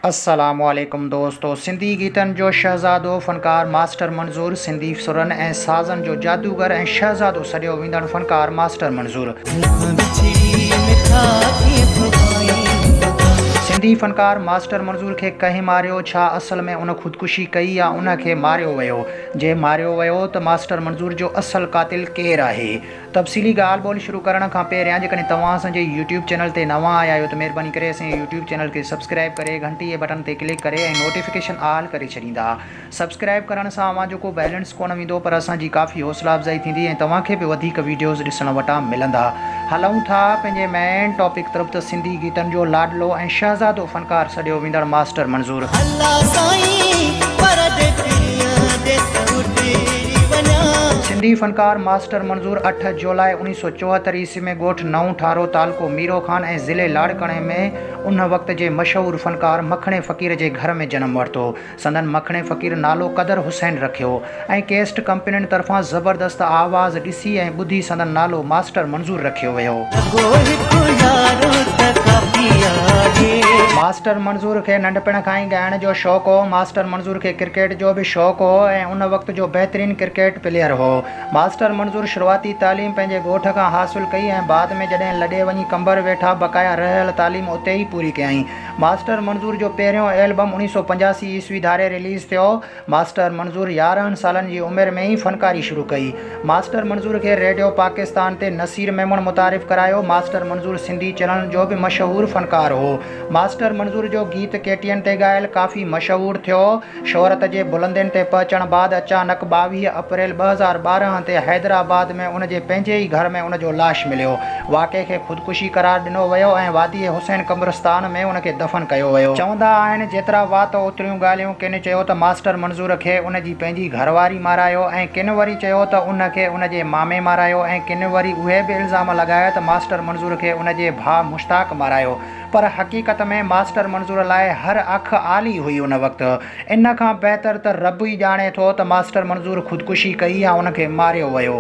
السلام عليڪم دوستو سنڌي گيتن جو شهزادو فنڪار ماسٽر منظور سنڌي سرن ۽ سازن جو جادوگر ۽ شهزادو سڏيو ويندڙ فنڪار ماسٽر منظور. سنڌي فنڪار ماسٽر منظور کي ڪنهن ماريو ڇا اصل ۾ ان خودڪشي ڪئي يا ان کي ماريو ويو جي ماريو ويو ته ماسٽر منظور جو اصل قاتل ڪير آهي تفصيلي ڳالهه ٻولهه شروع ڪرڻ کان پهريان جيڪڏهن توهان اسان جي يوٽيوب چينل تي نوان آيا آهيو ته مهرباني ڪري اسان جي يوٽيوب چينل کي سبسڪرائيب ڪري گهنٽي جي بٽڻ تي ڪلڪ ڪري ۽ نوٽيفڪيشن آل ڪري ڇڏيندا. سبسڪرائيب ڪرڻ سان اوهان جو ڪو بيلنس ڪونه ويندو پر اسان جي ڪافي حوصلا افزائي ٿيندي ۽ توهان کي به وڌيڪ ويڊيوز ڏسڻ وٽان ملندا. هلون ٿا پنهنجي مين ٽاپڪ طرف ته سنڌي گيتن جو لاڏلو ۽ شهزادو فنڪار سڏيو ويندڙ ماسٽر منظور. الله سائين پر ڏي پريان ديس اڏري وڃان. سنڌي فنڪار ماسٽر منظور اٺ جولاء 1974 عيسوي ۾ ڳوٺ نئون ٺارو تعلقو ميرو خان ۽ ضلعي لاڙڪاڻي ۾ ان وقت جي مشهور فنڪار مکڻي فقير جي گهر ۾ جنم ورتو. سندن مکڻي فقير نالو قدر حسين رکيو ۽ ڪيسٽ ڪمپنين طرفان زبردست آواز ڏسي ۽ ٻڌي سندن نالو ماسٽر منظور رکيو ويو. رڳو هڪ يارو ته ڪافي آهي. ماسٽر منظور کي ننڍپڻ کان ئي ڳائڻ جو شوق هو. ماسٽر منظور کي ڪرڪيٽ جو به شوق هو ۽ ان وقت جو بهترين ڪرڪيٽ پليئر هو. ماسٽر منظور شروعاتي تعليم پنهنجي ڳوٺ کان حاصل ڪئي ۽ بعد ۾ جڏهن لڏي وڃي قمبر ويٺا بقايا رهيل تعليم اتي ئي پوري ڪيائين. ماسٽر منظور جو پهريون البم 1985 عيسوي ڌاري رليز ٿيو. ماسٽر منظور 11 سالن جي عمر ۾ ئي فنڪاري شروع ڪئي. ماسٽر منظور کي ريڊيو پاڪستان تي نصير ميمڻ متعارف ڪرايو. ماسٽر منظور سنڌي چينلن جو به مشهور فنڪار هو. ماسٽر منظور جو گيت ڪي ٽي اين تي ڳايل ڪافي مشهور ٿيو. شهرت جي بلندين تي پهچڻ بعد اچانڪ 22 اپريل 2012 تي حيدرآباد ۾ ان جي پنهنجي ئي گهر ۾ ان جو لاش مليو. واقعي کي خودڪشي قرار ڏنو ويو ۽ وادي حسين قبرستان ۾ ان کي دفن ڪيو ويو. چوندا آهن جيترا وات اوتريون ڳالهيون ڪن چيو ته ماسٽر منظور کي ان جي پنهنجي گهرواري مارايو ۽ ڪن وري چيو ته ان کي ان جي مامي مارايو ۽ ڪن وري اهي به الزام لڳايا ته ماسٽر منظور کي ان جي ڀاء مشتاق مارايو. پر حقيقت ۾ ماسٽر منظور لاء هر اک آلي هئي ان وقت. ان کان بهتر ته رب ئي ڄاڻي ٿو ته ماسٽر منظور خودڪشي ڪئي يا ان کي ماريو ويو.